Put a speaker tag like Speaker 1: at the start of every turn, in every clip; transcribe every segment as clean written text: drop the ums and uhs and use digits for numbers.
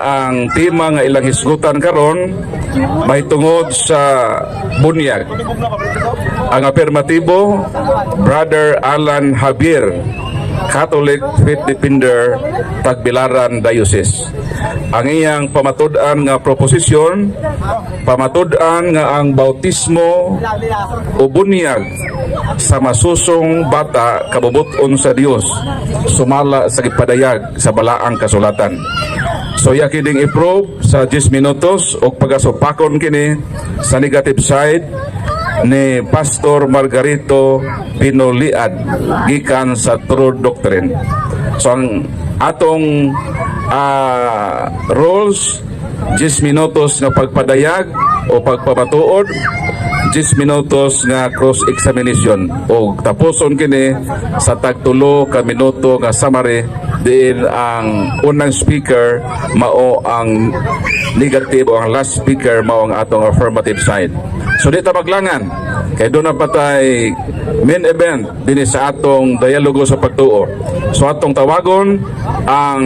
Speaker 1: Ang tema nga ilang hisgutan karon may tungod sa bunyag. Ang apermatibo, Brother Alan Javier, Catholic Faith Defender, Tagbilaran Diocese. Ang iyang pamatud-an nga proposisyon, pamatud-an nga ang bautismo o bunyag sa masusong bata kabubuton sa Dios sumala sa gipadayag sa balaang kasulatan. So iya kining i-prove sa 10 minutos o pagasupakon kini sa negative side ni Pastor Margarito Pinoliad gikan sa True Doctrine. So ang atong rules, 10 minutos nga pagpadayag o pagpamatuod, 10 minutos nga cross-examination o tapuson kini sa tagtulo ka minuto nga summary, diin ang unang speaker mao ang negative o ang last speaker mao ang atong affirmative side. So di ta maglangan kay duna pa tay main event dinhi sa atong dialogo sa pagtuo. So atong tawagon ang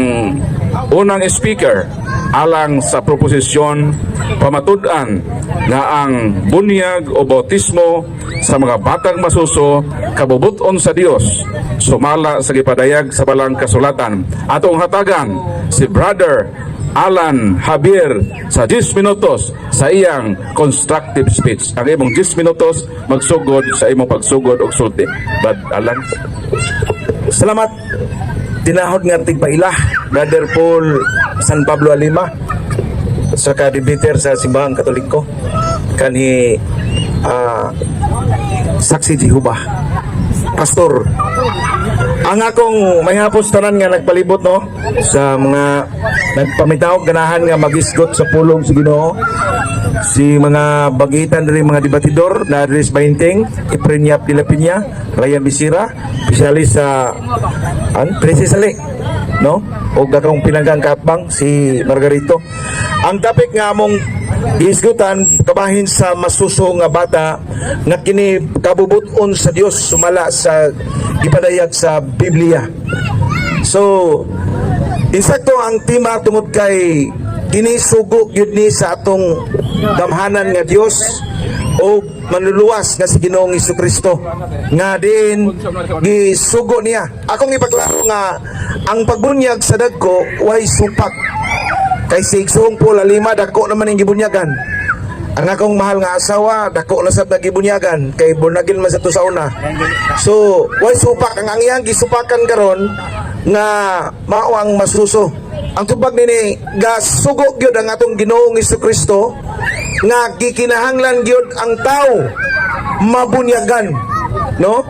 Speaker 1: unang speaker alang sa proposisyon pamatud-an nga ang bunyag o bautismo sa mga batang masuso kabubuton sa Dios sumala sa gipadayag sa balang kasulatan. Atong hatagan si Brother Alan Javier sa 10 minutos sa iyang constructive speech. Ang imong 10 minutos magsugod sa imong pagsugod og sulti. Brad Alan.
Speaker 2: Salamat, tinahod nga tigpaila, Brother Paul San Pablo Alima, sa ka-debater sa Simbahang Katoliko kanhi Saksi Jehova pastor. Ang akong may hapos tanan nga nagpalibot, no, sa mga nagpamitaw, ganahan nga magisgot sa pulong sa Ginoo, si mga bagitan diri, mga debatidor na Dres Bainteng, Iprenya de la Piña, Ryan Bisira, specialist sa an Precisely, no, o akong pinanggang kaatbang si Margarito. Ang topic nga among gihisgutan kabahin sa masuso nga bata nga kini kabubut-on sa Dios sumala sa gipadayag sa Biblia. So insakto ang tema tungod kay kini sugo gyud ni sa atong gamhanan nga Dios o manluluwas nga si Ginoong Kristo nga diin gisugo niya. Akong ipaklaro nga ang pagbunyag sa dagko way supak kay si Igsoong Paul Alima, dako naman ang gibunyagan. Ang akong mahal nga asawa, dako na sad gibunyagan kay bunagin man sa to sa una. So way supak. Ang iyang gisupakan karon nga mao ang masuso. Ang tubag nini, gasugo gyud ang atong Ginoong Kristo nga gikinahanglan gyud ang tao mabunyagan, no?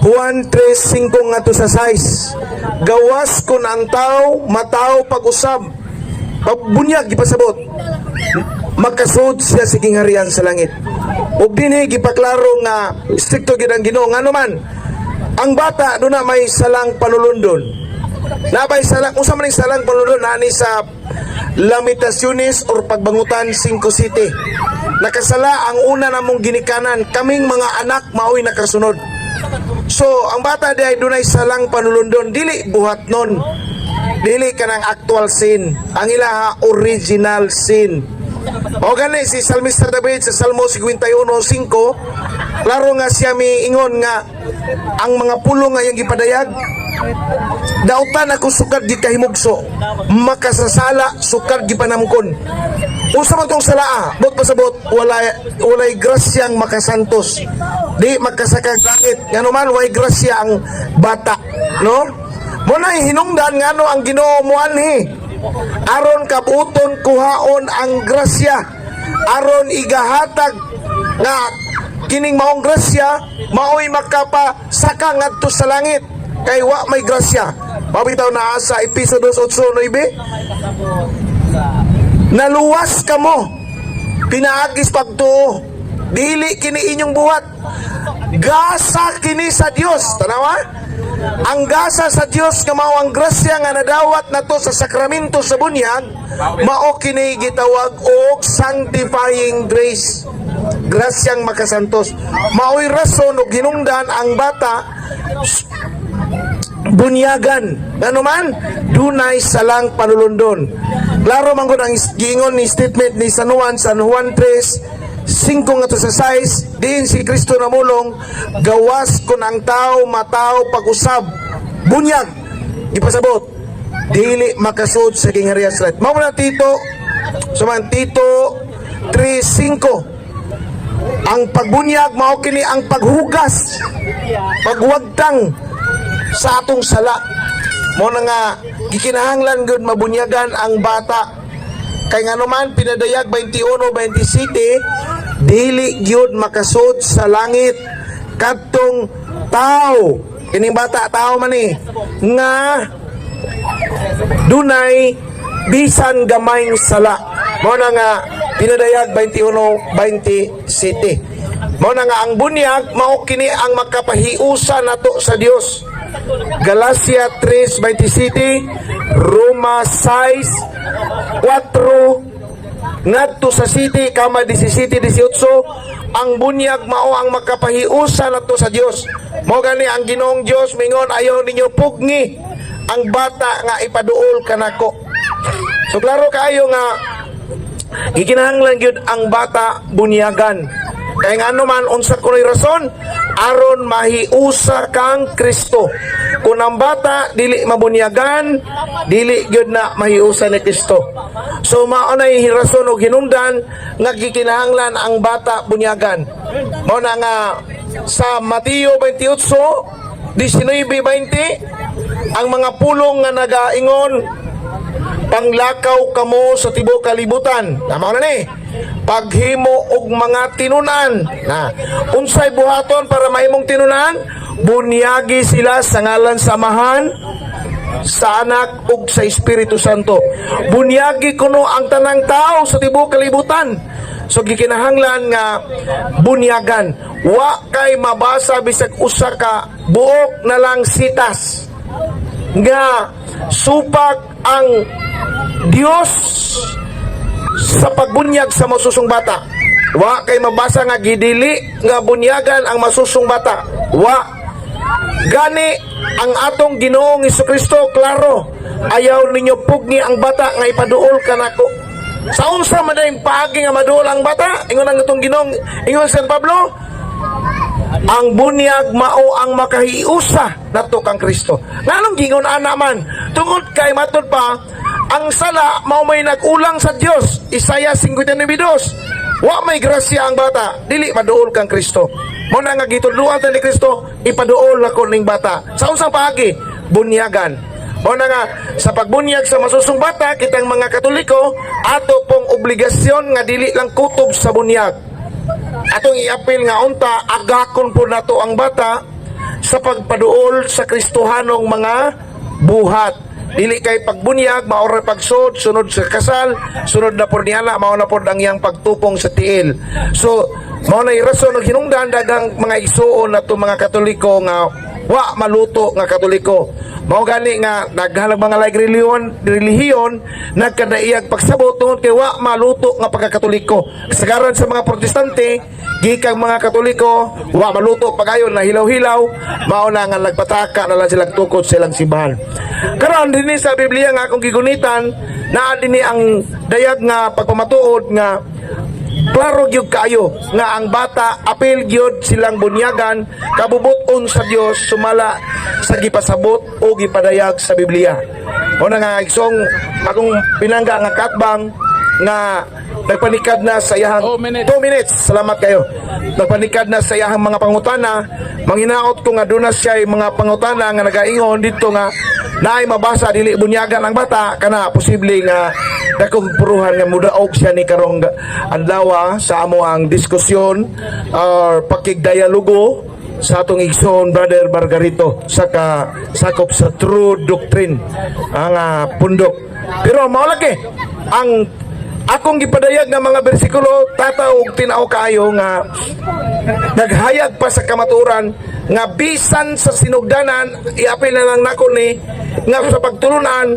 Speaker 2: Juan 3:5 ngadto sa 6: "Gawas kun ang tao matawo pag-usab, pagbunyag," gipasabot, "makasud siya sa gingharian sa langit." Ug dinhi gipaklaro nga strikto gyud ang Ginoo, ngano man ang bata duna may salang panulundon. Nabay salang. Unsa man ning salang panulundon? Nani sa Lamentaciones or Pagbangutan 5 City. Nakasala ang una namong ginikanan, kaming mga anak maoy nakasunod. So, ang bata di ay dunay salang panulundon, dili buhat nun. Dili kanang actual sin. Ang ilaha, original sin. O gani si Salmista David sa Salmo 51:5, klaro nga siya miingon nga ang mga pulong nga iyang gipadayag, "Dautan ako sukad gikahimugso, makasasala sukad gipanamkon." Unsa man tong salaa? Bot pasabot, walay grasyang makasantos. Di makasakag langit. Ngano man way grasya ang bata, no? Mo na hinungdan ngano ang Ginoo moanhi. Aron kabuton kuhaon ang grasya. Aron igahatag nga kining maong grasya maoy makapasaka ngadto sa langit kay wa may grasya. Mabitaw naa sa Episo 2:8-9, "Naluwas kamo pinaagis pagtuo, dili kini inyong buhat, gasa kini sa Dios." Tanawa ang gasa sa Dios nga mao ang grasya nga nadawat nato sa sakramento sa bunyag. Mao kini gitawag og sanctifying grace, grasyang makasantos. Maoy rason og hinungdan ang bata bunyagan, ngano man dunay salang panulundon. Klaro man gud ang giingon ni statement ni San Juan, San Juan 3:5 ngadto sa 6, diin si Kristo namulong, "Gawas kun ang tao matawo pag-usab, bunyag," gipasabot, "dili makasud sa gingharian sa langit." Mao na Tito, suman Tito 3:5, ang pagbunyag mao kini ang paghugas, pagwagtang sa atong sala. Mo na nga gikinahanglan gud mabunyagan ang bata, kay ngano man, Pinadayag 21:27, dili gyud makasud sa langit kadtong tao, kining bata tao man ni, nga dunay bisan gamayng sala. Mao na nga Pinadayag 21:27, mao na nga ang bunyag mao kini ang makapahiusa nato sa Dios. Galacia 3:27, Roma 6:4 ngadto sa 7 kama 17:18, ang bunyag mao ang makapahiusa nato sa Dios. Mao gani ang Ginoong Dios mingon, "Ayaw ninyo pugngi ang bata nga ipaduol kanako." So klaro kaayo nga gikinahanglan gyud ang bata bunyagan. Kay ngano man, unsa kuno'y rason? Aron mahiusa kang Kristo. Kung ang bata dili mabunyagan, dili gyud na mahiusa ni Kristo. So mao nay rason og hinungdan nga gikinahanglan ang bata bunyagan. Mao na nga sa Mateo 28:19, ang mga pulong nga nagaingon, "Panglakaw kamo sa tibuok kalibutan." Tama na ni. "Paghimo og mga tinunan." Na, unsay buhaton para mahimong tinunan? Bunyagi sila sa ngalan sa Amahan, sa Anak ug sa Espiritu Santo. Bunyagi kuno ang tanang tao sa tibuok kalibutan. So gikinahanglan nga bunyagan. Wa kay mabasa bisag usa ka buok na lang sitas nga supak ang Dios sa pagbunyag sa masusong bata. Wa kay mabasa nga gidili nga bunyagan ang masusong bata. Wa. Gani ang atong Ginoong Kristo klaro, "Ayaw ninyo pugni ang bata nga ipaduol kanako." Sa unsa man dayong paagi nga maduol ang bata? Ingon ang atong Ginoong, ingon San Pablo, ang bunyag mao ang makahiusa nato kang Kristo. Nganong gingon ana man? Tungod kay matud pa ang sala mao may nag-ulang sa Dios. Isaiah 59:2. Wa may grasya ang bata, dili maduol kang Kristo. Mao na nga gitudloan ta ni Kristo, "Ipaduol nako ning bata." Sa unsang paagi? Bunyagan. Mao na nga sa pagbunyag sa masusong bata, kitang mga Katoliko, ato pong obligasyon nga dili lang kutob sa bunyag. Atong iapil nga unta agakon po nato ang bata sa pagpaduol sa Kristohanong mga buhat. Dili kay pagbunyag mao ra pagsud, sunod sa kasal, sunod na pod niana, mao na pod ang iyang pagtupong sa tiil. So mao na rason og hinungdan, daghang mga igsuon nato mga Katoliko nga wa maluto nga Katoliko. Mao gani nga daghan mga laing relihiyon nagkadaiyag pagsabot tungod kay wa maluto nga pagkakatoliko. Kasagaran sa mga Protestante gikan mga Katoliko, wa maluto pagayon, na hilaw-hilaw, mao na nga nagpataka na lang silang tukod sa ilang simbahan. Karon, dinhi sa Biblia nga akong gigunitan, naa dinhi ang dayag nga pagpamatuod nga klaro gyud kaayo nga ang bata apil gyud silang bunyagan kabubuton sa Dios sumala sa gipasabot o gipadayag sa Biblia. Mao na nga igsoong akong pinangga nga katbang nga nagpanikad na sa iyahang
Speaker 1: 2 minutes.
Speaker 2: 2 minutes. Salamat kayo. Nagpanikad na sa iyahang mga pangutana. Manghinaot ko nga duna siya mga pangutana nga nagaingon dito nga naay mabasa dili bunyagan ang bata kana, posible nga dakong puruhan nga mudaog siya ni karong adlaw sa amo ang diskusyon or pakigdialogo sa atong igsoon Brother Margarito sa ka sakop sa True Doctrine ang pundok. Pero mao lagi ang akong gipadayag nga mga bersikulo, tataw ug tin-aw kaayo nga naghayag pa sa kamaturan nga bisan sa sinugdanan, iapil na lang nako ni nga sa pagtulunan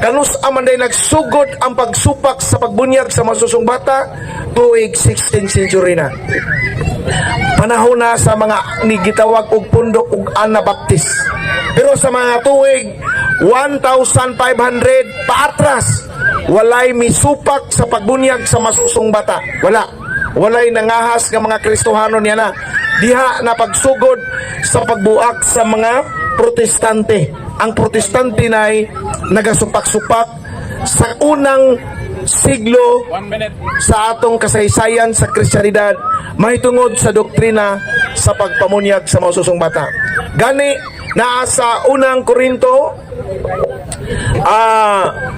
Speaker 2: kanus man day nagsugod ang pagsupak sa pagbunyag sa masusong bata, tuig 16th century na, panahon na sa mga ni gitawag og pundok og Anabaptist. Pero sa mga tuig 1500 paatras, Walay misupak sa pagbunyag sa masusong bata. Wala. Walay nangahas nga mga Kristohanon niya na. Diha na pagsugod sa pagbuak sa mga Protestante. Ang Protestante nay nagasupak-supak sa unang siglo sa atong kasaysayan sa Kristiyanidad mahitungod sa doktrina sa pagpamunyag sa maususong bata. Gani naa sa Unang Korinto,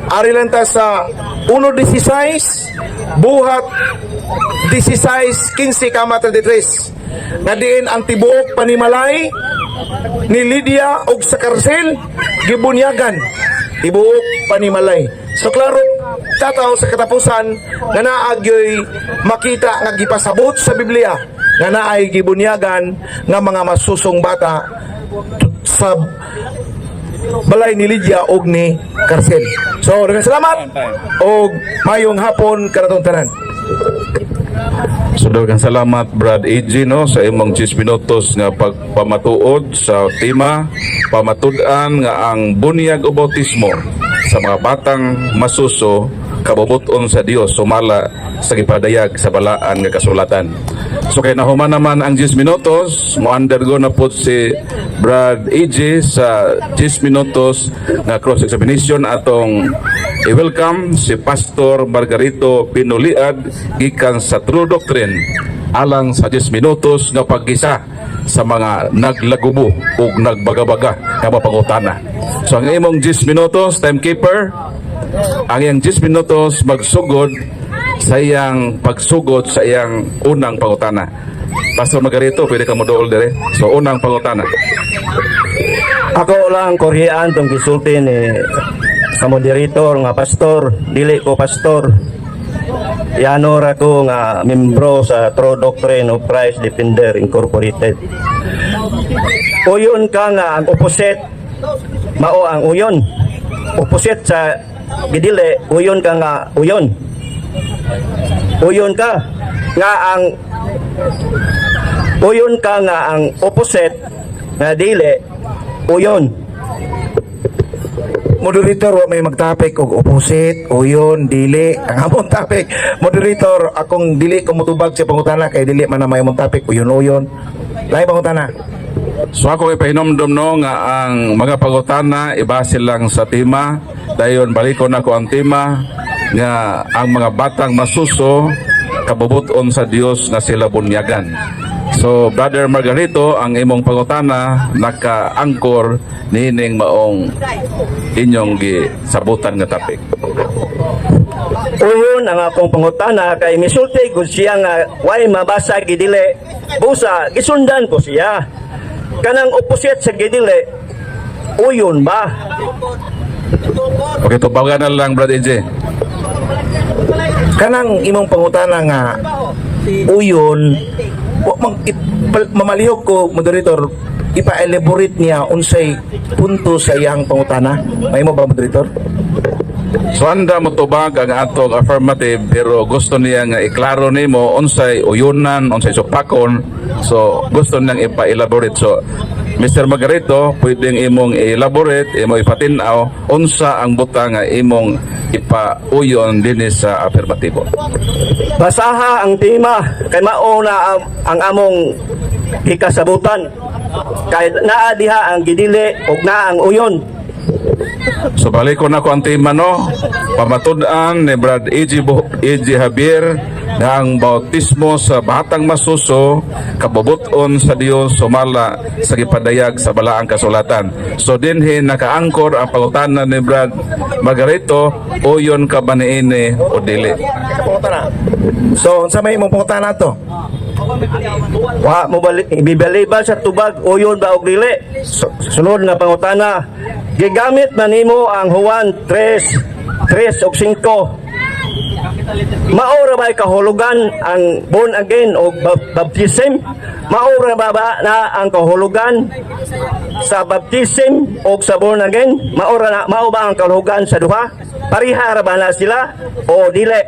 Speaker 2: ari lang ta sa 1.16, Buhat 16:15 kama 33, nga diin ang tibuok panimalay ni Lydia og sa karsel gibunyagan, tibuok panimalay. So klaro tataw sa katapusan nga naagyoy makita nga gipasabot sa Biblia nga naay gibunyagan nga mga masusong bata sa balay ni Lydia og ni Karcel. So, daghang salamat og mayong hapon kanatong tanan.
Speaker 1: So daghang salamat, Brad AG, no, sa imong 10 minutos nga pagpamatuod sa tema pamatud-an nga ang bunyag o bautismo sa mga batang masuso kabubuton sa Dios sumala sa gipadayag sa balaan nga kasulatan. So kay nahuman naman ang 10 minutos, mo undergo na po si Brad AJ sa 10 minutos nga cross examination. Atong i-welcome si Pastor Margarito Pinuliad gikan sa True Doctrine alang sa 10 minutos nga paggisa sa mga naglagubo ug nagbagabaga nga mapangutana. So ang imong 10 minutos, timekeeper, ang iyang 10 minutos magsugod sa iyang pagsugod sa iyang unang pangutana. Pastor Margarito, pwede ka mo dool dire. So unang pangutana.
Speaker 3: Ako lang koryean tong gisulti ni sa moderator nga pastor, dili ko pastor. Yano ra ko nga membro sa True Doctrine of Christ Defender Incorporated. Uyon ka nga ang opposite mao ang uyon. Opposite sa gidili, uyon ka nga uyon. Uyon ka nga ang uyon ka nga ang opposite nga dili uyon.
Speaker 2: Moderator, wa may magtopic og opposite, uyon, dili. Ang among topic, moderator, akong dili ko mutubag sa pangutana kay dili man na may among topic, uyon-uyon. Lahi pangutana.
Speaker 1: So ako ipahinomdom, no, nga ang mga pangutana ibase lang sa tema. Dayon balikon nako ang tema nga ang mga batang masuso kabubuton sa Dios nga sila bunyagan. So Brother Margarito, ang imong pangutana naka-angkor niining maong inyong gisabutan nga topic.
Speaker 3: Uyon ang akong pangutana kay misulti gud siya nga way mabasa gidili. Busa gisundan ko siya. Kanang opposite sa gidili, uyon ba?
Speaker 1: Okay, tubagan na lang, Brother AJ.
Speaker 2: Kanang imong pangutana nga uyon, wa mang mamalihok ko, moderator, ipa-elaborate niya unsay punto sa iyang pangutana. May mo ba, moderator?
Speaker 1: So anda mo tubag ang atong affirmative, pero gusto niya nga iklaro nimo unsay uyunan, unsay supakon. So gusto niyang ipa-elaborate. So Mr. Margarito, pwedeng imong i-elaborate, imo ipatin-aw unsa ang butang nga imong ipauyon dinhi sa affirmatibo.
Speaker 3: Basaha ang tema kay mao na ang among gikasabutan. Kay naa diha ang gidili ug naa ang uyon.
Speaker 1: So balikon nako ang tema, no. Pamatud-an ni Brad AJ, AJ Javier na ang bautismo sa batang masuso kabubuton sa Dios sumala sa gipadayag sa balaang kasulatan. So dinhi nakaangkor ang pangutana ni Brad Margarito, uyon ka ba niini o dili?
Speaker 2: Pangutana. So unsa may imong pangutana to?
Speaker 3: Wa mo balik ibibalibal sa tubag, uyon ba og dili? Sunod nga pangutana. Gigamit man nimo ang Juan 3 3 ug 5. Mao ra ba'y kahulugan ang born again o baptism? Mao ra ba na ang kahulugan sa baptism o sa born again? Mao ra na, mao ba ang kahulugan sa duha? Pareha ra ba na sila o dili?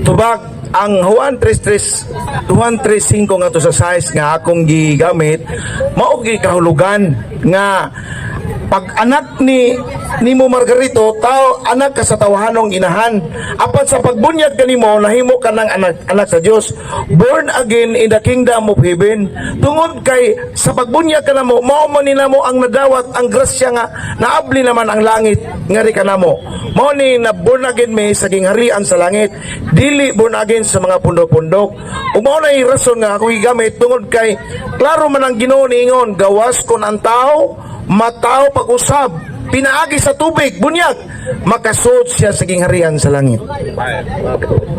Speaker 2: Tubag ang Juan 3:3, Juan 3:5 nga to sa size nga akong gigamit, mao gi kahulugan nga Pag anak ni nimo Margarito, tao, anak ka sa tawahanong inahan. Apan sa pagbunyag kanimo, nahimo ka ng anak, anak sa Dios, born again in the kingdom of heaven, tungod kay sa pagbunyag ka namo, mao man ni namo ang nadawat ang grasya nga naabli naman ang langit ngari kanamo. Mao ni na born again mi sa gingharian sa langit, dili born again sa mga pundok-pundok. Ug mao na yung rason nga ako gigamit, tungod kay klaro man ang Ginoo niingon, gawas kon ang tao matao pag-usab pinaagi sa tubig, bunyag, makasuod siya sa gingharian sa langit.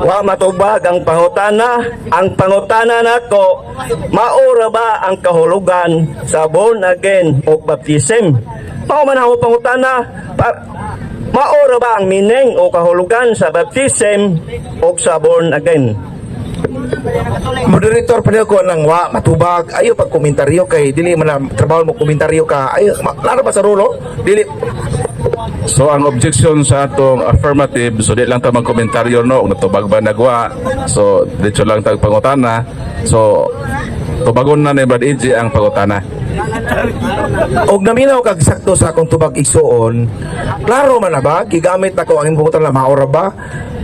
Speaker 3: Wa matubag ang pangutana. Ang pangutana nako, maura ba ang kahulugan sa born again o baptism? Mao man ako pangutana, maura ba ang meaning o kahulugan sa baptism o sa born again?
Speaker 2: Moderator, pareho ko nang wa matubag. Ayo pag komentaryo kay dili man na trabaho mo komentaryo ka. Ayo klaro ba sa rulo? Dili.
Speaker 1: So ang objection sa atong affirmative, so di lang ta magkomentaryo, no, kung natubag ba nagwa. So diretso lang tag pangutana. So tubagon na ni Brad AJ ang pangutana.
Speaker 2: Og naminaw kag sakto sa akong tubag, igsuon. Klaro man na ba gigamit nako ang imong pangutana, maora ba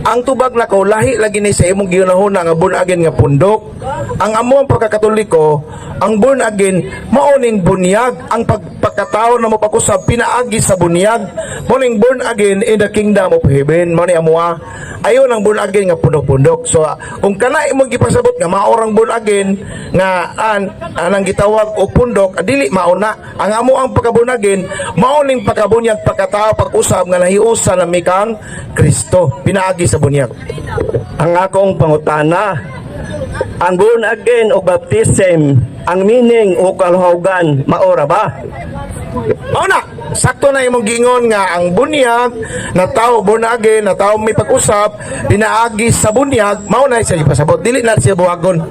Speaker 2: ang tubag nako? Lahi lagi ni sa imong gihunahuna nga born again nga pundok. Ang amo ang pagkakatoliko, ang born again mao ning bunyag, ang pagpakatao na mapag-usab pinaagi sa bunyag, mao ning born again in the kingdom of heaven. Mao ni amoa. Ayon ang born again nga pundok-pundok. So kung kana imong gipasabot nga maorang born again nga an anang gitawag og pundok, dili mao na. Ang amo ang pagka-born again, mao ning pagkabunyag, pagkatao pag-usab nga nahiusa na mikang Kristo pinaagi sa bunyag.
Speaker 3: Ang akong pangutana, ang born again o baptism, ang meaning o kahulugan, maora ba?
Speaker 2: Mao na, sakto na imong giingon nga ang bunyag na tao, born again na tao, may pag-usap pinaagi sa bunyag. Mao na siya ipasabot, dili na siya buhagon.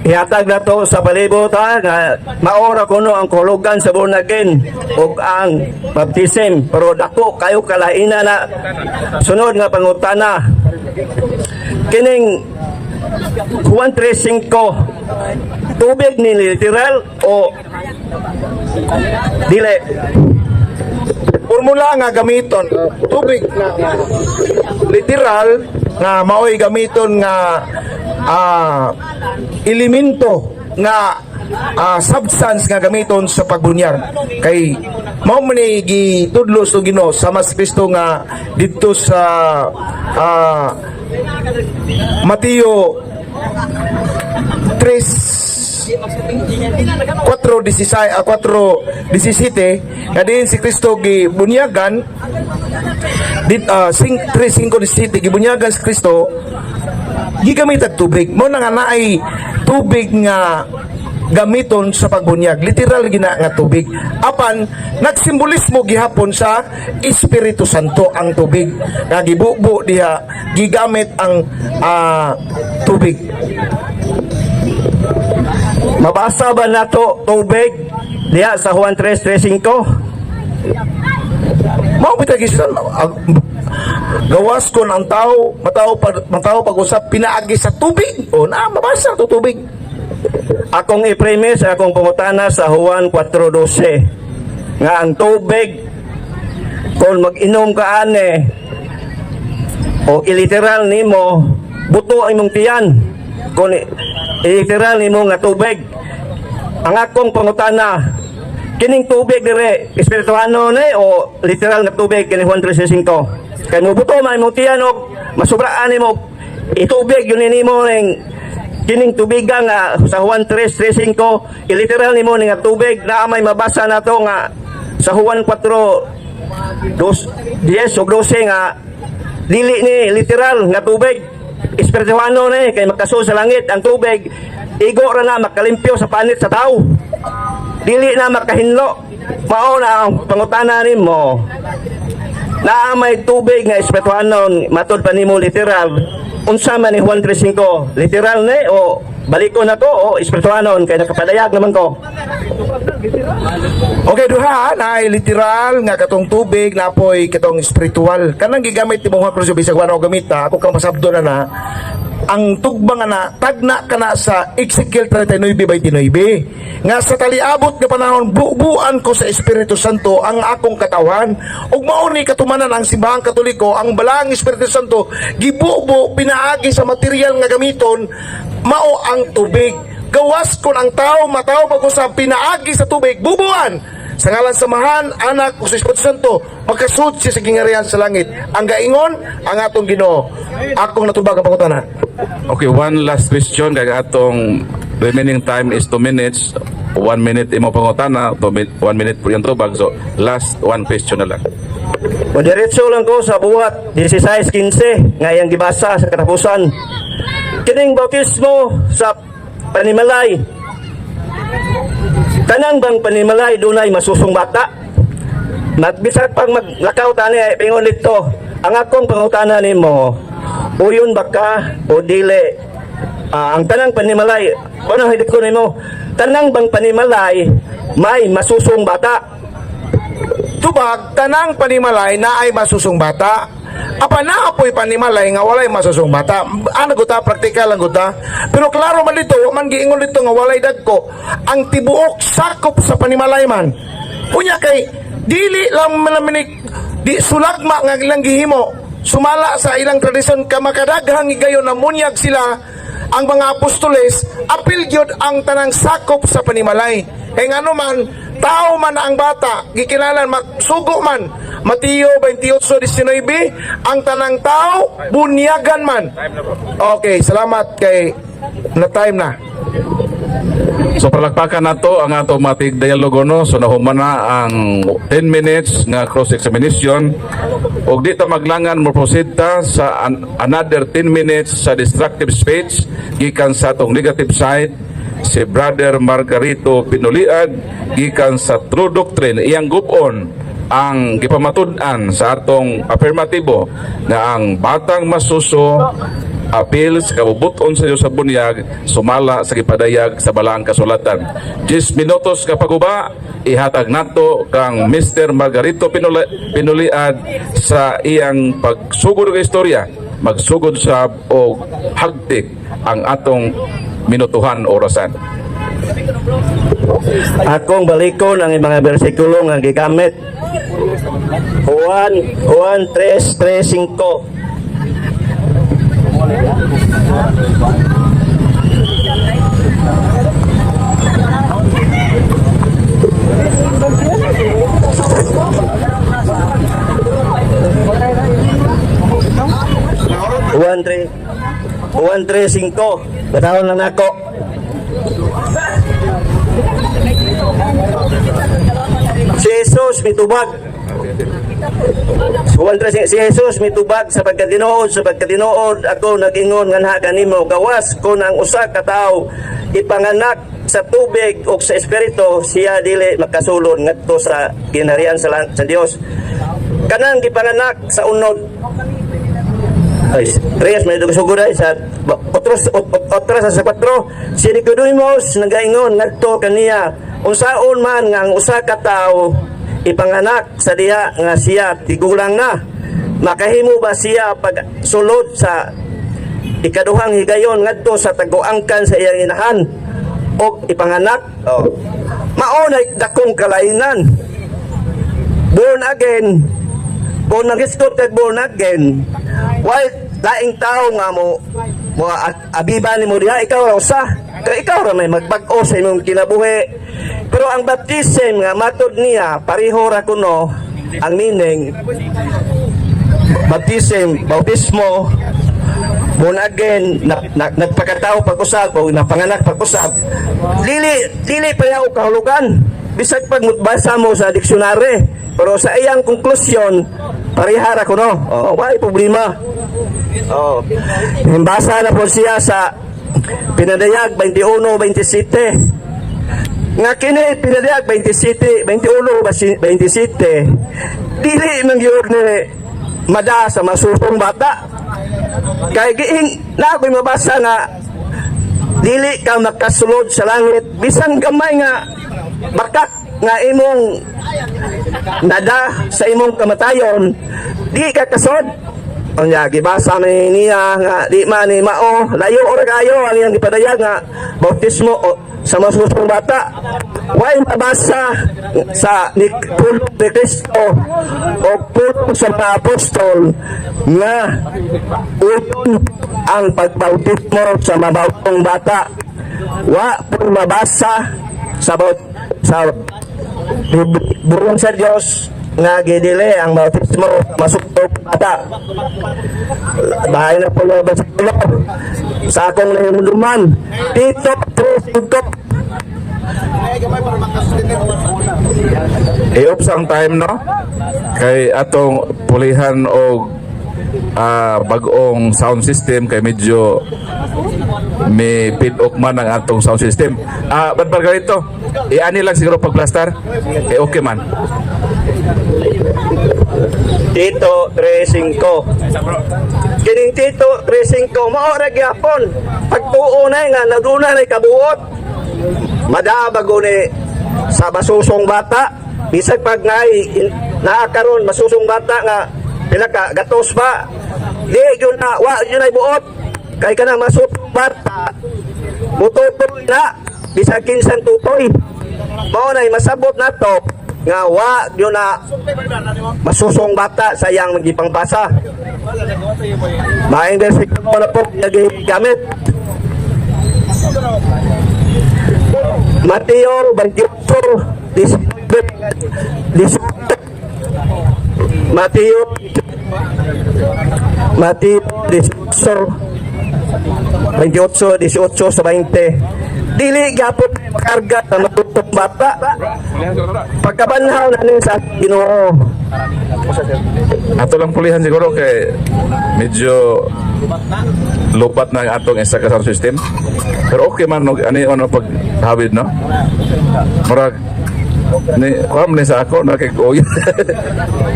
Speaker 3: Ihatag na to sa palibot ha, nga maora kuno ang kahulugan sa born again ug ang baptism, pero dako kayo kalaina na. Sunod nga pangutana, kining Juan 3:5, tubig ni literal o dili?
Speaker 2: Formula nga gamiton tubig na literal nga maoy gamiton nga elemento nga substance nga gamiton sa pagbunyag, kay mao man ni gitudlo sa Ginoo sa mas Kristo nga didto sa Mateo 3 4:16, 4:17, nga diin si Kristo gibunyagan dit, 3 5 17, gibunyagan si Kristo, gigamit ang tubig. Mo na nga naay tubig nga gamiton sa pagbunyag, literal gina nga tubig, apan nagsimbolismo gihapon sa Espiritu Santo ang tubig nga gibubo diha, gigamit ang tubig.
Speaker 3: Mabasa ba nato tubig diha sa Juan 3:35?
Speaker 2: Mao bitaw gisulatan, gawas kon ang tao matao pa, matao pag-usap pinaagi sa tubig, o na mabasa to tubig.
Speaker 3: Akong i-premise akong pangutana sa Juan 4:12 nga ang tubig, kung mag-inom ka ane o iliteral nimo, buto ang imong tiyan kung iliteral nimo nga tubig. Ang akong pangutana, kining tubig dire, espirituhano ni o literal nga tubig kini Juan 3:5? Kay mo buto man imong tiyan og masubraan nimo itubig yun nimo ning kining tubiga nga sa Juan 3:35, iliteral nimo ni nga tubig na may mabasa nato nga sa Juan 4 dos, 10 ug 12 nga dili ni literal nga tubig, espirituhano ni, kay makasul sa langit ang tubig, igo ra na makalimpyo sa panit sa tao, dili na makahinlo. Mao na ang pangutana nimo, naa may tubig nga espirituhano, matud pa nimo literal. Unsa man ni Juan 3:5, literal ni o baliko na ko o espirituhanon, kay nakapadayag naman ko?
Speaker 2: Okay, duha na ay literal nga katong tubig, napoy katong spiritual. Kanang gigamit ni mo Juan, bisag wala ko gamit ha, ako kang pasabdo na na. Ang tugbang ana tagna kana sa Ezekiel 39:29 nga sa taliabot nga panahon bubuan ko sa Espiritu Santo ang akong katawan, ug mao ni katumanan ang Simbahang Katoliko. Ang Balaang Espiritu Santo gibubo pinaagi sa material nga gamiton, mao ang tubig. Gawas kon ang tao matawo pag-usab pinaagi sa tubig, bubuan sa ngalan sa Amahan, Anak ug sa Espiritu Santo, makasud siya sa gingarian sa langit. Ang gaingon ang atong Ginoo. Akong natubag ang pangutana.
Speaker 1: Okay, one last question kay atong remaining time is 2 minutes. 1 minute imo pangutana, 1 minute po yung tubag. So, last one question na lang.
Speaker 3: Modiretso lang ko sa Buhat 16:15 nga iyang gibasa sa katapusan. Kining bautismo sa panimalay. Tanang bang panimalay dunay masusong bata? Magbisag pang maglakaw tani ay pingon dito. Ang akong pangutana nimo, uyon ba ka o dili? Ah, ang tanang panimalay, ano hindi ko nimo? Tanang bang panimalay may masusong bata?
Speaker 2: Tubag, tanang panimalay na ay masusong bata. Apa na apoy panimalay nga walay masusong bata. Ano guta, praktikal ang guta. Pero klaro man dito, wa man giingon dito nga walay dagko. Ang tibuok sakop sa panimalay man. Unya kay dili lang man di sulagma nga ilang gihimo. Sumala sa ilang tradisyon kamakadaghang higayon na munyag sila ang mga apostoles, apil gyud ang tanang sakop sa panimalay. Kay ngano man, tao man ang bata, gikinahanglan magsugo man. Mateo 28:19, ang tanang tao bunyagan man. Okay, salamat kay na time na.
Speaker 1: So palakpakan nato ang ato matig dialogo, no. So nahuman na ang 10 minutes nga cross examination ug di ta maglangan, mo proceed ta sa another 10 minutes sa destructive speech gikan sa atong negative side, si Brother Margarito Pinuliad gikan sa True Doctrine. Iyang gubon ang gipamatud-an sa atong affirmatibo nga ang batang masuso apil sa kabubuton sa Diyos sa bunyag sumala sa gipadayag sa Balaang Kasulatan. 10 minutos ka paguba ihatag nato kang Mr. Margarito Pinuliad sa iyang pagsugod og istorya. Magsugod sa og hagtik ang atong minutuhan, orasan.
Speaker 3: Akong balikon ang mga bersikulo nga gigamit. Juan 3, 3, 5. Juan 3, Juan 3, 5. Batahon lang nako. Si Jesus mitubag. Juan 3, si Jesus mitubag, Sa pagkatinuod ako nagingon nganha kanimo, gawas kon ang usa ka tawo ipanganak sa tubig ug sa espiritu, siya dili makasulod ngadto sa ginharian sa Dios. Kanang gipanganak sa unod. Ay, tres, may sugod ay sa otros otras sa kwatro. Si Nicodemus nagaingon ngadto kaniya, unsaon man nga ang usa ka tawo ipanganak sa diha nga siya tigulang na? Makahimo ba siya pag sulod sa ikaduhang higayon ngadto sa taguangkan sa iyang inahan og ipanganak? Oh. Mao na dakong kalainan. Born again, kung nagisgot kag born again, why laing tao nga mo mo abiba ni mo diha, ikaw ra usa kay ikaw ra may magbag-o sa imong kinabuhi. Pero ang baptism nga matod niya, pareho ra kuno ang meaning. Baptism, bautismo, born again, na, nagpakatao pag-usab o napanganak pag-usab, dili dili pa og kahulugan bisag pag basa mo sa dictionary. Pero sa iyang konklusyon, parehara kuno. Oh, why problema? Oh, basa na po siya sa Pinadayag 21:27 nga kini Pinadayag 27 21 27 dili man gyud ni mada sa masusong bata, kay giing na ako'y mabasa nga dili ka makasulod sa langit bisan gamay nga bakak nga imong nada sa imong kamatayon, di ka kasod. Unya gibasa man niya nga di man ni mao, layo ora kayo ang iyang gipadayag nga bautismo o, sa masusong bata. Way mabasa sa ni pulong ni Kristo o pulong sa mga apostol nga uyon ang pagbautismo sa mabautong bata. Wa po mabasa sa burong sa Dios nga gidili ang bautismo masuktok bata. Bahay na po ba sa ulo sa akong nahimunduman, Tito 3:5.
Speaker 1: I-off ang time, no? Kay atong pulihan og bag-ong sound system kay medyo may pid-ok man ang atong sound system. Ah, ba't ba ganito? Iani lang siguro pag plaster. Eh, okay man.
Speaker 3: Tito 3:5. Kining Tito 3:5 mao ra gyapon pagtuo na nga naduna na kabuot. Madabago ni sa basusong bata, bisag pag naay naa karon masusong bata nga pila ka gatos pa, di gyud na, wa gyud nay buot kay kanang masusong bata mututoy na bisag kinsang tutoy. Mao nay masabot nato nga wa gyud na masusong bata sa iyang gipangbasa. Maayong bersikulo na po gamit. Mateo 28, 18. Mateo 18, 28, 18 sa 20. Dili gapon makarga sa matutong bata. Pagkabanhaw na ni sa Ginoo.
Speaker 1: Ato lang pulihan siguro kay medyo lupat na ang atong isa ka sound system. Pero okay man no, ani ano pag hawid, no? Murag ni kuha man ni sa ako na kay oy.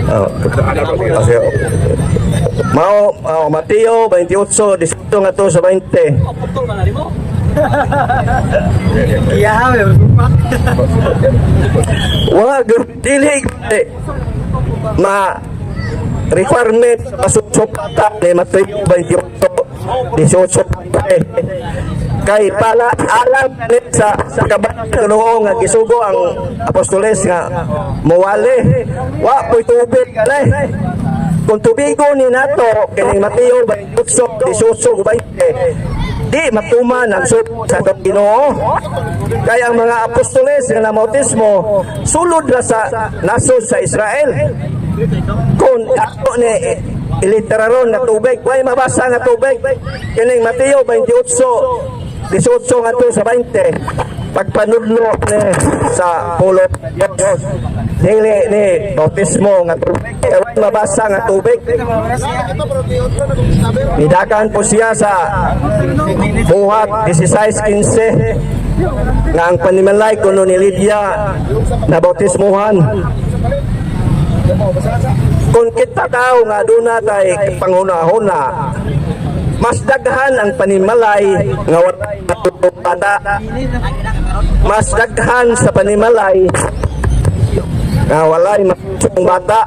Speaker 3: Oh. Kasi, Mao, mao Mateo 28, 18 nga to sa 20. Wa dili eh, ma requirement sa masusupata ni Mateo 28, 18 20. Kay pala alam ni sa kaban Ginoo nga gisugo ang apostoles nga muwali, wa po'y tubig eh. Kung tubigo ni nato kining Mateo 28, 18 20, di matuman ang sugo sa atong Ginoo. Kay ang mga apostoles nga namautismo sulod na sa nasod sa Israel. Kung ato ni iliteraron nga tubig, way mabasa nga tubig kining Mateo 28, 18 ngadto sa 20. Pagpanudlo ni sa pulong Diyos, dili ni bautismo nga tubig. Kay way mabasa nga tubig. Nidakan po siya sa Buhat 16:15 nga ang panimalay kuno ni Lydia na bautismuhan. Kung kita tao nga aduna tay panghuna-huna, mas daghan ang panimalay nga walay bata. Mas daghan sa panimalay nga walay matusong bata.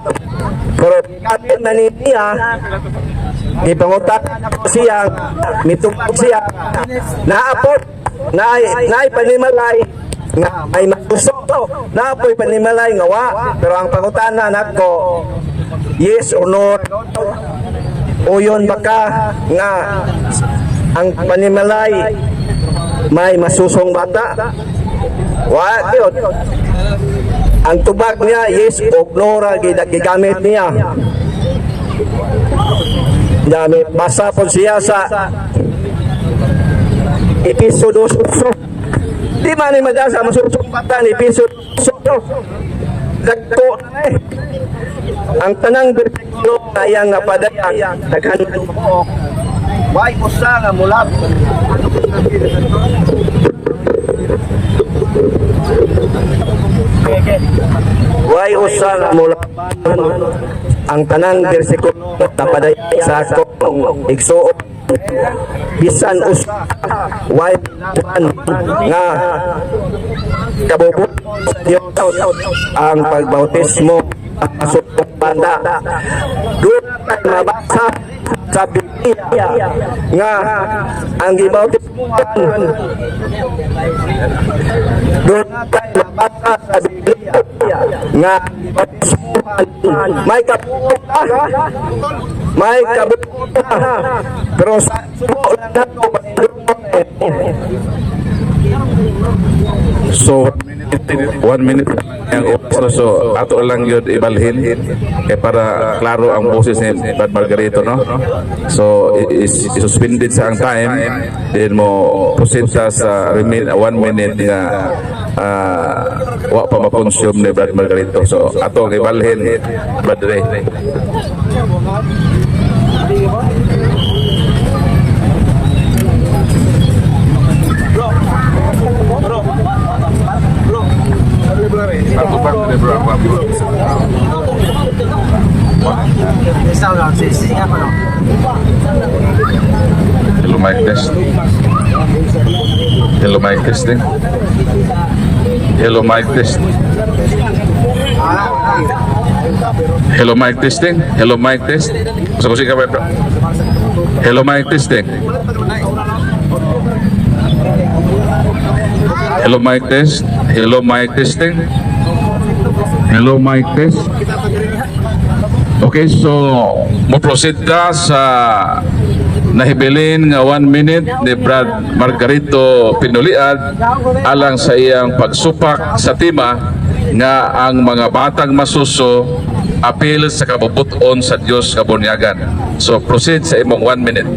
Speaker 3: Pero atin na niya gipangutan siya, mitubag siya, naapot naay naay panimalay nga ay matusok, naapoy panimalay nga wa. Pero ang pangutana nako, yes or no, uyon baka nga ang panimalay may masusong bata? Wa gyud. Ang tubag niya, yes o no ra gigamit niya. Dami basa po siya sa Episo 2:8. Di man ni madasa masusong bata ni Episo 2:8. Dagko na eh. Ang tanang bersikulo na iyang napadayag, daghan buok. Way usa nga mulab. Way usa nga mulaban ang tanang bersikulo napadayag sa akong igsuon. Bisan usa way nga kabubut ang pagbautismo. bata. Doon mabasa sa Biblia nga ang gibautismuhan, doon mabasa sa Biblia nga gibautismuhan may kabuotan, may kabuotan, pero sa subo nato.
Speaker 1: So, 1 minute ang oras, so ato lang yun ibalhin eh para klaro ang boses ni Brad Margarito, no? So, is suspended sa ang time, then mo proceed ta sa remain 1 minute nga wa pa ma-consume ni Brad Margarito. So, ato ang ibalhin, Brad Ray. Hello, mic test. Hello, mic testing. Hello, mic test. Hello, mic testing. Hello, mic test. Sa kusika ba, bro? Hello, mic testing. Hello, mic test. Hello, mic testing. Hello, mic test. Okay, so mo proceed ta sa nahibilin nga 1 minute ni Brad Margarito Pinuliad alang sa iyang pagsupak sa tema nga ang mga batang masuso apil sa kabubuton sa Dios nga bunyagan. So proceed sa imong 1 minute.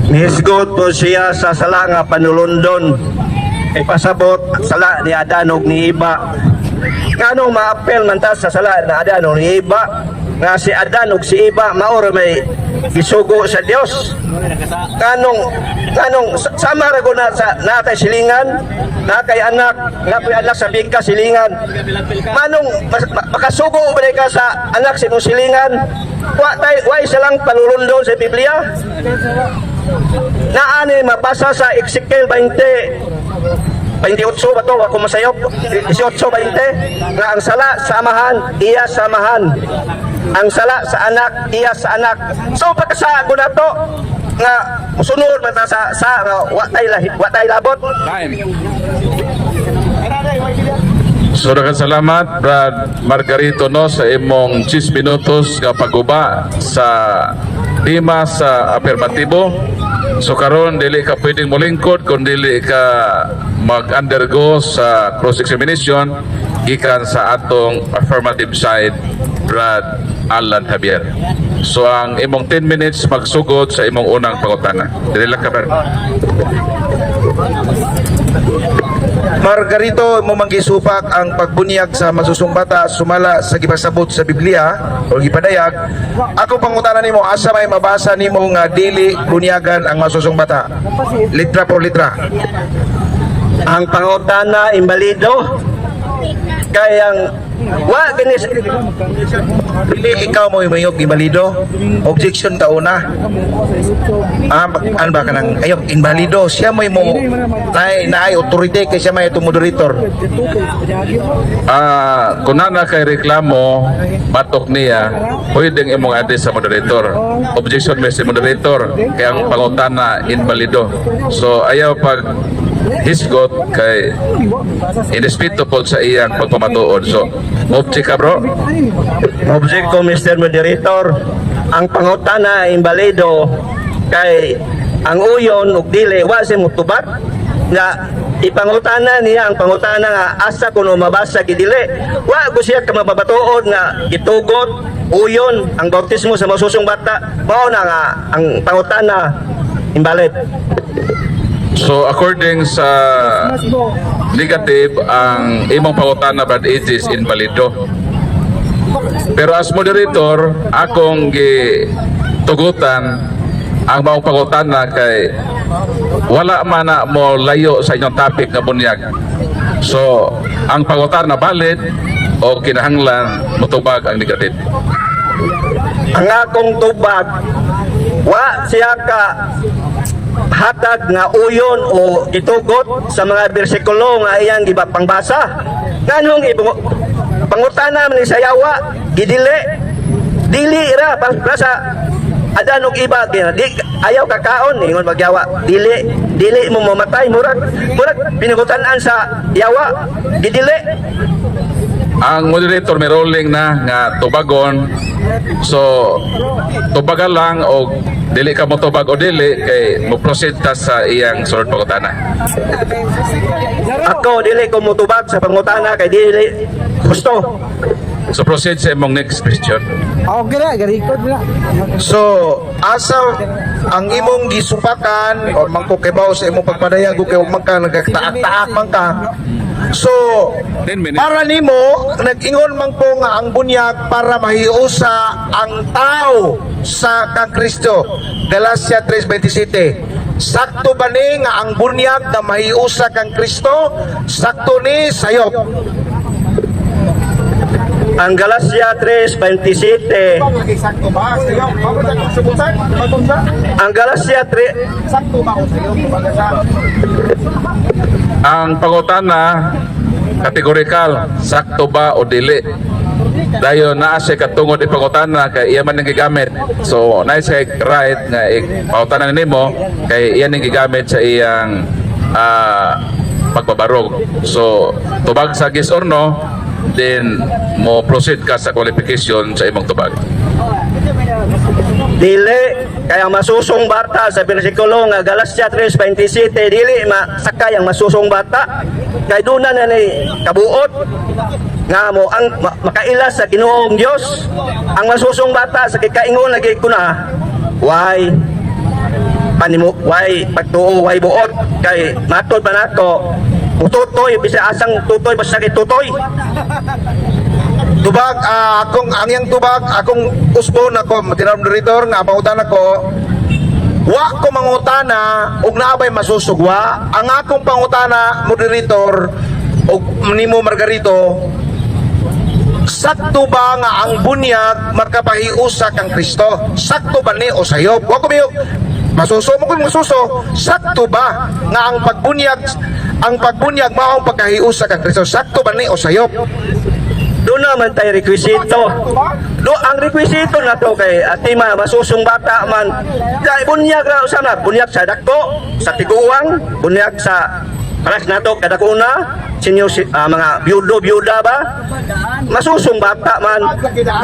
Speaker 3: Nihisgot po siya sa sala nga panulundon. Ipasabot sala ni Adan ug ni Iba. Nganong maapel man ta sa sala ni Adan ug ni Iba? Nga si Adan ug si Iba mao ra may gisugo sa Dios. Nganong sama ra gud na sa natay silingan, na kay anak, na koy anak sa bigka silingan. Manong makasugo ba ka sa anak sa imong silingan? Wa tay wa isa lang panulundon sa Biblia. Naani mabasa sa Ezekiel 20 28 ba to? Ako masayop. 18, 20 nga ang sala sa amahan, iya sa amahan. Ang sala sa anak, iya sa anak. So pagkasago na to nga musunod man ta sa nga wa tay labot.
Speaker 1: Time. So daghang salamat, Brad Margarito, no, sa imong 10 minutos nga pagguba sa tema sa apermatibo. So karon dili ka pwedeng molingkod kung dili ka mag-undergo sa cross-examination gikan sa atong affirmative side, Brad Alan Javier. So ang imong 10 minutes magsugod sa imong unang pangutana. Dili lang ka, Brad.
Speaker 2: Margarito, mo manggisupak ang pagbunyag sa masusong bata sumala sa gipasabot sa Biblia o gipadayag. Ako pangutana nimo, asa may mabasa nimo nga dili bunyagan ang masusong bata? Litra por litra.
Speaker 3: Ang pangutana imbalido kay ang wa kini.
Speaker 2: Dili ikaw mo mayog imbalido. Objection ta una. Ah, ano ba kanang ayok inbalido siya may mo naay naay authority kay siya may ito moderator.
Speaker 1: Ah, kung na kay reklamo batok niya, pwedeng imong address sa moderator. Objection, Mr. Moderator, kay ang pangutana inbalido. So ayaw pag hisgot kay irespeto po sa iyang pagpamatuod. So, object ka, bro.
Speaker 3: Object ko, Mr. Moderator. Ang pangutana imbalido kay ang uyon ug dili wa si mutubag nga ipangutana niya ang pangutana nga asa kuno mabasa gidili. Wa ko siya ka mababatuod nga gitugot uyon ang bautismo sa masusong bata. Mao na nga ang pangutana invalid.
Speaker 1: So according sa negative, ang imong pangutana, Brad Aegis, invalido. Pero as moderator, akong gitugutan ang maong pangutana kay wala man na mo layo sa inyong topic nga bunyag. So, ang pangutana valid o kinahanglan motubag ang negative.
Speaker 3: Ang akong tubag, wa siya ka hatag nga uyon o gitugot sa mga bersikulo nga iyang giba pangbasa. Nganong ibu Pangutana man ni sa yawa, gidili. Dili ra para sa Adan og Eva kaya di ayaw kakaon, ingon magyawa, dili dili mo mamatay. Murag pinangutan-an sa yawa, gidili.
Speaker 1: Ang moderator may ruling na nga tubagon. So tubagan lang o dili ka mo tubag o dili kay mo proceed ta sa iyang sunod pangutana.
Speaker 3: Ako, dili ko mutubag sa pangutana kay dili gusto.
Speaker 1: So proceed sa imong next question.
Speaker 4: Okay na, garikod na.
Speaker 2: So, asa ang imong gisupakan o mangko kibaw sa imong pagpadayag o kay man ka nagtaak-taak man ka. So,
Speaker 1: 10 minutes.
Speaker 2: Para nimo nag-ingon man ko nga ang bunyag para mahiusa ang tao sa kang Kristo. Galatia 3:27. Sakto ba ni nga ang bunyag na mahiusa kang Kristo? Sakto ni sayop?
Speaker 3: Ang Galatia 3:27.
Speaker 2: Sakto ba? Sayop.
Speaker 3: Ang Galatia 3
Speaker 2: Sakto ba o sayop?
Speaker 1: Ang pangutana kategorikal, sakto ba o dili. Dayon naa siya katungod ipangutana kay iya man ang gigamit. So naa siya right nga ipangutana nimo kay iya ning gigamit sa iyang pagbabarog. So tubag sa yes or no, then mo proceed ka sa qualification sa imong tubag.
Speaker 3: Dili, kaya masusong bata sa bersikulo nga Galatia 3:27, dili masakay ang masusong bata kay duna na ni kabuot nga mo ang makaila sa Ginoong Dios. Ang masusong bata sa kikaingon lagi ko na why panimo, why pagtuo, why buot, kay matod pa nako mututoy bisa asang tutoy, basta kay tutoy.
Speaker 2: Tubag, akong ang iyang tubag, akong usbon ako, tinawag moderator nga pangutan ako. Wa ko mangutana og naa bay masusugwa. Ang akong pangutana, moderator, og nimo Margarito, sakto ba nga ang bunyag makapahiusa kang Kristo? Sakto ba ni o sayop? Wa ko miyo masuso mo kung masuso. Sakto ba nga ang pagbunyag mao ang pagkahiusa kang Kristo? Sakto ba ni o sayop?
Speaker 3: Doon naman tayo rekwisito. Do ang rekwisito na to kay atima masusong bata man. Kay bunyag ra usa na, bunyag sa dako, sa tiguang, bunyag sa paras nato kadakuna, senior mga byudo byuda ba? Masusong bata man.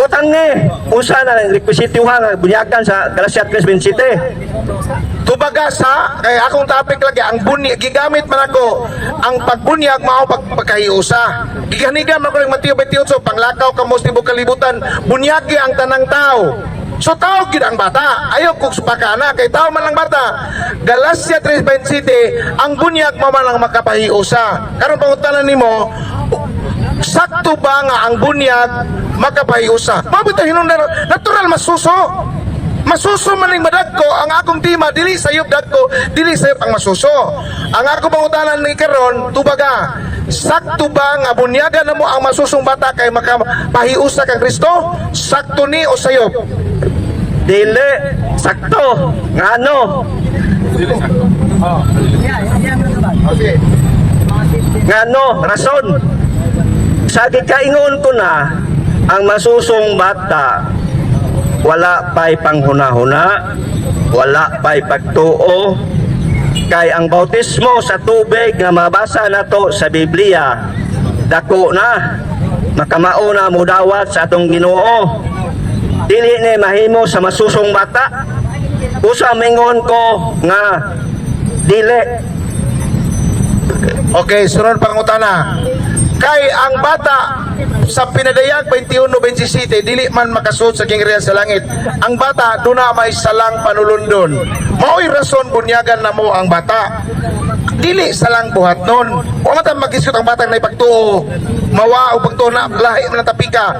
Speaker 3: Butang ni usa na ang rekwisito nga bunyagan sa Galatia 3:27.
Speaker 2: Tubaga sa kay akong topic lagi ang bunyag, gigamit man ako ang pagbunyag mao pagkahiusa. Giganiga man ko ning Mateo 28, panglakaw kamo sa tibuok kalibutan, bunyagi ang tanang tao. So tao gid ang bata. Ayaw kog supaka na kay tao man ang bata. Galatia 3:27, ang bunyag mao man ang makapahiusa. Karon pangutana nimo, sakto ba nga ang bunyag makapahiusa? Mao bitaw hinungdan, natural masuso. Masuso man ning madagko ang akong tema, dili sayop dagko, dili sayop ang masuso. Ang ako pangutanan ni karon, tubaga. Sakto ba nga bunyagan na mo ang masusong bata kay makapahiusa kang Kristo? Sakto ni o sayop?
Speaker 3: Dili sakto ngano? Ngano rason sa gikaingon ko na ang masusong bata wala pa'y panghuna-huna, wala pa'y pagtuo, kay ang bautismo sa tubig nga mabasa nato sa Biblia, dako na makamao na mudawat sa atong Ginoo. Dili ni mahimo sa masusong bata. Usa mingon ko nga dili.
Speaker 2: Okay, sunod pangutana. Kay ang bata sa Pinadayag 21:27, dili man makasuod sa kingharian sa langit. Ang bata duna may salang panulundon. Mao'y rason bunyagan na mo ang bata. Dili salang buhat nun. Wa man ta magisgot ang batang naipagtuo. Mawa o pagtuo na lahi man ang tapika.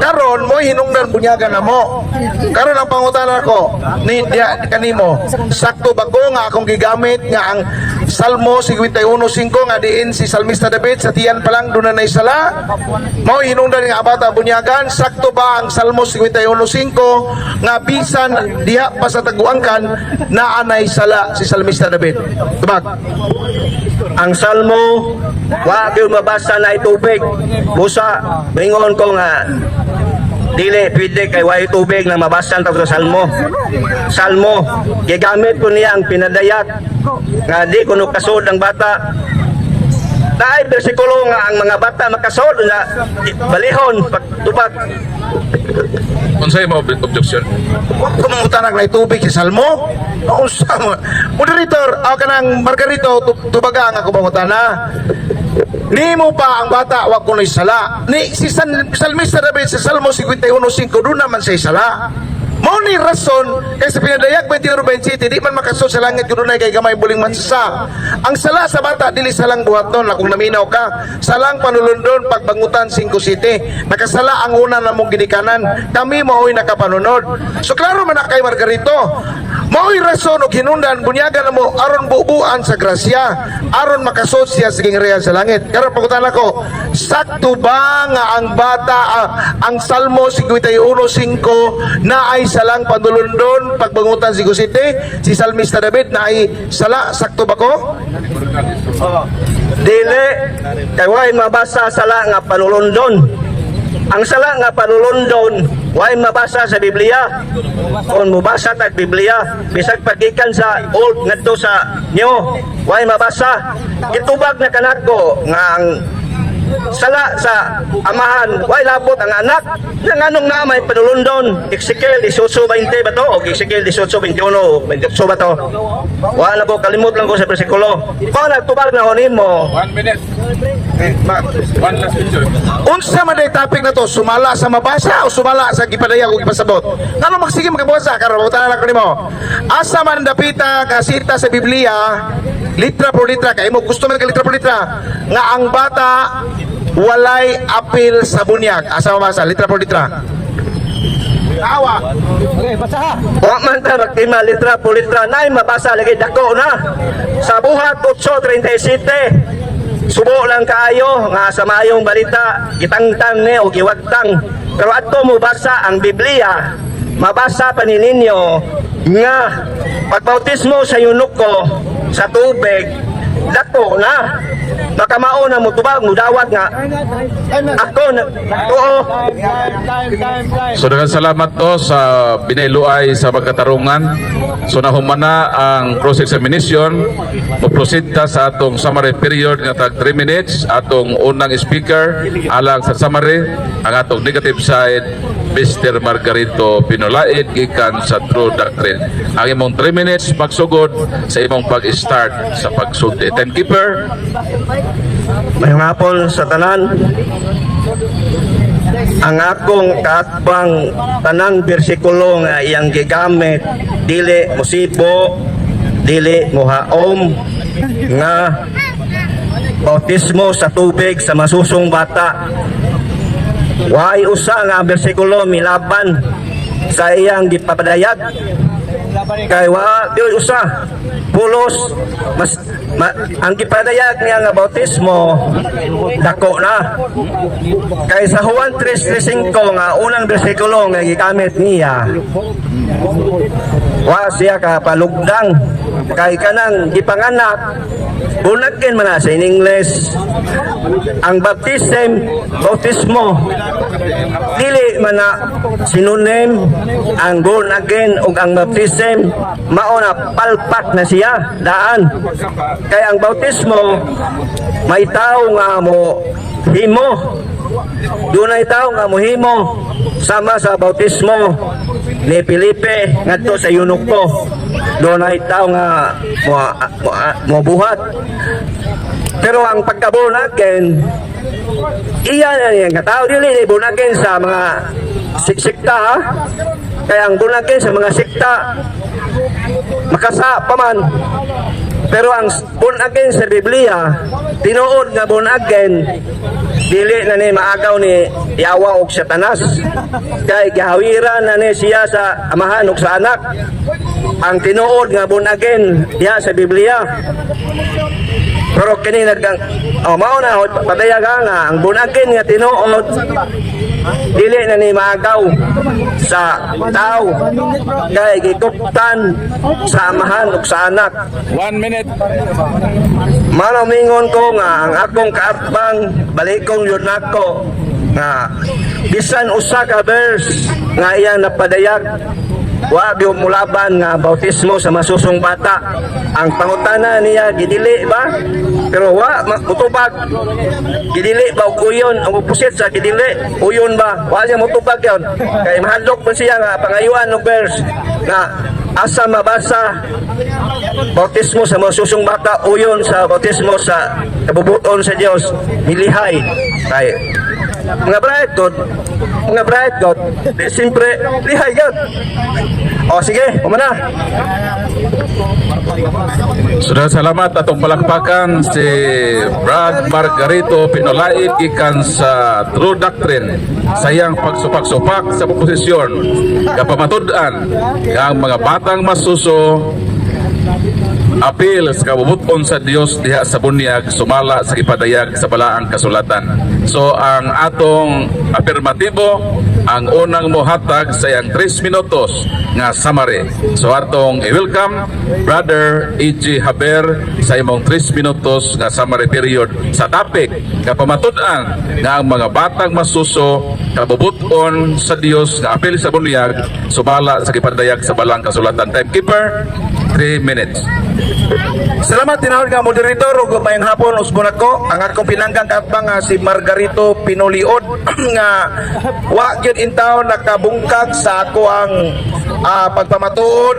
Speaker 2: Karon mo'y hinungdan bunyagan na mo. Karon ang pangutana ko ni diha kanimo. Sakto ba ko nga akong gigamit nga ang Salmo 51:5 nga diin si Salmista David sa tiyan pa lang doon na sala? Mao hinungdan nga bata bunyagan. Sakto ba ang Salmo 51:5 nga bisan diha pa sa taguangkan naa nay sala si Salmista David? Tubag.
Speaker 3: Ang Salmo, wa gyud mabasa na tubig. Busa, ingon ko nga dili pwede kay way tubig na mabasa ang sa Salmo. Salmo, gigamit ko niya ang pinadayag nga di kuno kasod ang bata. Naay bersikulo nga ang mga bata makasod na balihon pagtubag.
Speaker 1: Unsay mo objection?
Speaker 2: Wa ko mangutana na tubig sa Salmo. Unsa mo? Moderator, aw kanang Margarito, tubaga ang ako mangutana. Nimo pa ang bata wa kuno'y sala. Ni si Salmista David sa Salmo 51:5 doon naman siya sala. Mao ni rason kay sa Pinadayag 21:27 di man makasud sa langit kun dunay kay gamay buling mansasa. Ang sala sa bata dili salang buhaton na kung naminaw ka. Salang panulundon pagbangutan 5 city. Nakasala ang una namong ginikanan. Kami mao'y nakapanunod. So klaro man na kay Margarito. Mao'y rason og hinundan bunyagan mo aron bubuan sa grasya, aron makasud siya sa gingharian sa langit. Karon pangutana ko, sakto ba nga ang bata ang Salmo 51:5 na ay salang panulundon pagbangutan 5 city, si Salmista David na ay sala, sakto ba ko?
Speaker 3: Dili kay way mabasa sala nga panulundon. Ang sala nga panulundon way mabasa sa Biblia. Kung mobasa tag Biblia, bisag pagikan sa Old ngadto sa New, way mabasa. Gitubag na kanako nga ang sala sa amahan way labot ang anak. Na nganong naa may panulundon? Ezekiel 18:20 ba to o Ezekiel 18:21, 28 ba to? Wala ko, kalimot lang ko sa bersikulo. Kung nagtubag na ko nimo.
Speaker 1: One minute. One last picture.
Speaker 2: Unsa man day topic na to, sumala sa mabasa o sumala sa gipadayag o gipasabot? Ngano magsige magabasa karon mangutana lang ko nimo. Asa man dapita nga sita sa Biblia, litra por litra kay mo gusto man ka litra por litra nga ang bata walay apil sa bunyag? Asa mabasa litra por litra? Awa.
Speaker 4: Okay, basa ha.
Speaker 3: Wa man ta magtima litra po litra, nay mabasa lagi dako na. Sa Buhat 8:37. Subo lang kaayo nga sa maayong balita gitangtang ni o giwagtang. Pero adto mo basa ang Biblia, mabasa pa ni ninyo nga pagbautismo sa eunuko sa tubig dako na. Makamao na mutubag mudawat nga ako na oo.
Speaker 4: Time, time, time, time.
Speaker 1: So daghang salamat to sa binailuay sa pagkatarungan. So nahuman na ang cross examination. Mo-proceed ta sa atong summary period nga tag 3 minutes. Atong unang speaker alang sa summary ang atong negative side, Mr. Margarito Pinolaid gikan sa True Doctrine. Ang imong 3 minutes pagsugod sa imong pag-start sa pagsulti. Timekeeper.
Speaker 3: Mayong hapon sa tanan. Ang akong kaatbang, tanang bersikulo nga iyang gigamit dili musibo, dili muhaom nga bautismo sa tubig sa masusong bata. Way usa nga bersikulo milaban sa iyang gipapadayag kay wa di usa pulos mas ma, ang gipadayag niya nga bautismo dako na kay sa Juan 3:35 nga unang bersikulo nga gigamit niya, wa siya ka palugdang kay kanang gipanganak, born again man na sa in English. Ang baptism, bautismo, dili man na synonym ang born again ug ang baptism. Mao na palpak na siya daan kay ang bautismo may tao nga mo himo, dunay tao nga mohimo sama sa bautismo ni Felipe ngadto sa eunuko, dunay tao nga mo buhat. Pero ang pagka-born again, iya na niya nga tao, dili ni born again sa mga sikta ha. Kaya ang born again sa mga sikta makasa pa man, pero ang born again sa Biblia, tinuod nga born again, dili na ni maagaw ni Yawa og Satanas kay gihawiran na ni siya sa Amahan ug sa Anak. Ang tinuod nga born again diha sa Biblia. Pero kini naggang, oh, mao na padayag nga ang born again nga tinuod dili na ni maagaw sa tao kay gikuptan sa Amahan ug sa Anak.
Speaker 1: 1 minute.
Speaker 3: Mao mingon ko nga ang akong kaatbang, balikong yun nako nga bisan usa ka verse nga iyang napadayag, wa gyud mulaban nga bautismo sa masusong bata. Ang pangutana niya, gidili ba? Pero wa mutubag. Gidili ba og uyon? Ang opposite sa gidili, uyon ba? Wa siya mutubag yun kay mahadlok man siya nga pangayuan og verse nga asa mabasa bautismo sa masusong bata uyon sa bautismo sa kabubuton sa Dios, nilihay kay mga bright God, mga bright God, di siyempre lihay God. O sige, umana.
Speaker 1: Sudah, salamat. Atong palakpakan si Brad Margarito Pinolait gikan sa True Doctrine sa iyang pagsupak-supak sa proposisyon kapamatud-an nga ang mga batang masuso apil sa kabubuton sa Dios diha sa bunyag sumala sa gipadayag sa balaang kasulatan. So ang atong apirmatibo ang unang mohatag sa iyang 3 minutos nga summary. So atong i-welcome Brother E.G. Haber sa imong 3 minutos nga summary period sa topic kapamatud-an nga ang mga batang masuso kabubuton sa Dios nga apil sa bunyag sumala sa gipadayag sa balaang kasulatan. Timekeeper, 3 minutes.
Speaker 2: Salamat, tinawag nga moderator, ug maayong hapon usbon ako. Ang akong pinanggang kaatbang nga si Margarito Pinoliod nga wa gyud intaw nakabungkag sa ako ang pagpamatuod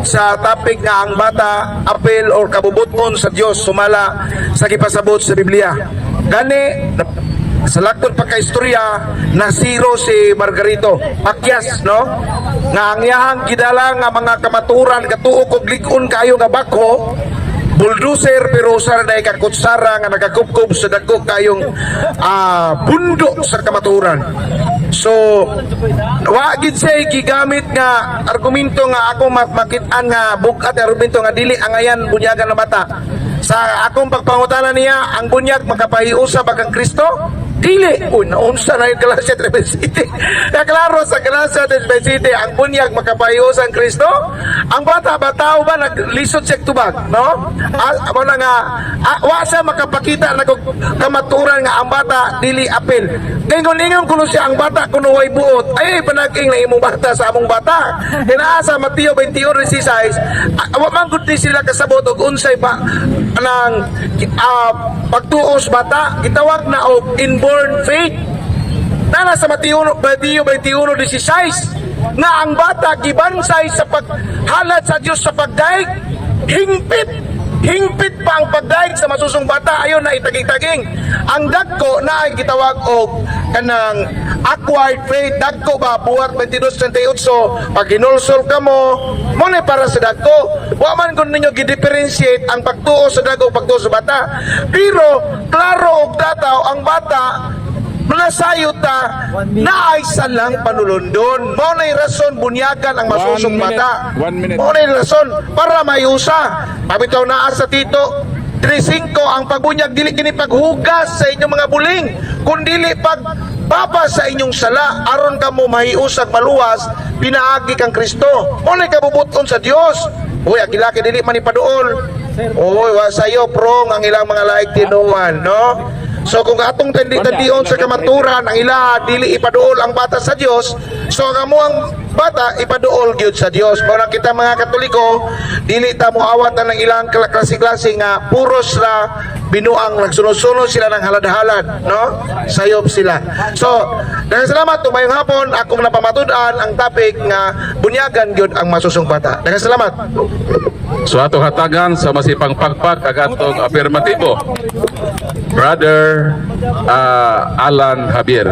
Speaker 2: sa topic nga ang bata apil or kabubuton sa Dios sumala sa gipasabot sa Biblia. Gani sa lakton pagka-istorya na zero si Margarito. Pakyas, no? Nga ang iyahang gidala nga mga kamaturan katuo kog lig-on kayo nga bako bulldozer, pero usa na ka kutsara nga nagakupkob sa dagko kayong bundo sa kamaturan. So wa gid siya gigamit nga argumento nga ako makit-an nga bugat argumento nga dili angayan bunyagan ng bata. Sa akong pagpangutana niya, ang bunyag makapahiusa ba kang Kristo? Dili. Uy, naunsa na yung Galatia 3:7. Kaya klaro sa Galatia 3:7, ang bunyag makapahiusa ang Kristo? Ang bata ba, tao ba, naglisod siya tubag, no? Mo na nga, wa siya makapakita na kung kamaturan nga ang bata dili apil. Kay kung ingon kuno siya ang bata kuno way buot, ay panaging na imong bata sa among bata. Kaya naa sa Mateo 21:16, wa man gud ni sila kasabot og unsay pa nang pagtuos bata, gitawag na og inborn faith. Nana sa Mateo 21:16 nga ang bata gibansay sa paghalad sa Dios sa pagdaig, hingpit hingpit pa ang pagdaig sa masusong bata, ayon na itaging-taging. Ang dagko na ay gitawag og kanang acquired faith, dagko ba, Buhat 22:38, pag hinulsol ka mo mo na para sa dagko. Wa man kun ninyo gi-differentiate ang pagtuo sa dagko, pagtuo sa bata, pero klaro og dataw ang bata manasayot ta naay salang panulundon. Mao nay rason bunyagan ang masusong
Speaker 1: 1 minute.
Speaker 2: Bata.
Speaker 1: 1 minute.
Speaker 2: Mao nay rason para mayusa. Pabitaw naa sa Tito 3:5, ang pagbunyag dili kini paghugas sa inyong mga buling kundili pagbaba sa inyong sala aron kamo mahiusag maluwas pinaagi kang Kristo. Mao nay kabubuton sa Dios. Uy, ang gilaki dili man ipaduol. Uy, wa sayo prong ang ilang mga laik tinuan, no? So kung atong tandi-tandion sa kamaturan ang ila dili ipaduol ang bata sa Dios, so ang amuang bata ipaduol gyud sa Dios. Mao na kita mga Katoliko dili ta moawat na ng ilang klase-klase nga puros na binuang nagsunod-sunod sila ng halad-halad, no? Sayop sila. So, daghang salamat, tumayong hapon, akong napamatud-an ang topic nga bunyagan gyud ang masusong bata. Daghang salamat.
Speaker 1: So atong hatagan sa masipang pagpak ang atong afirmatibo. Brother Alan Javier.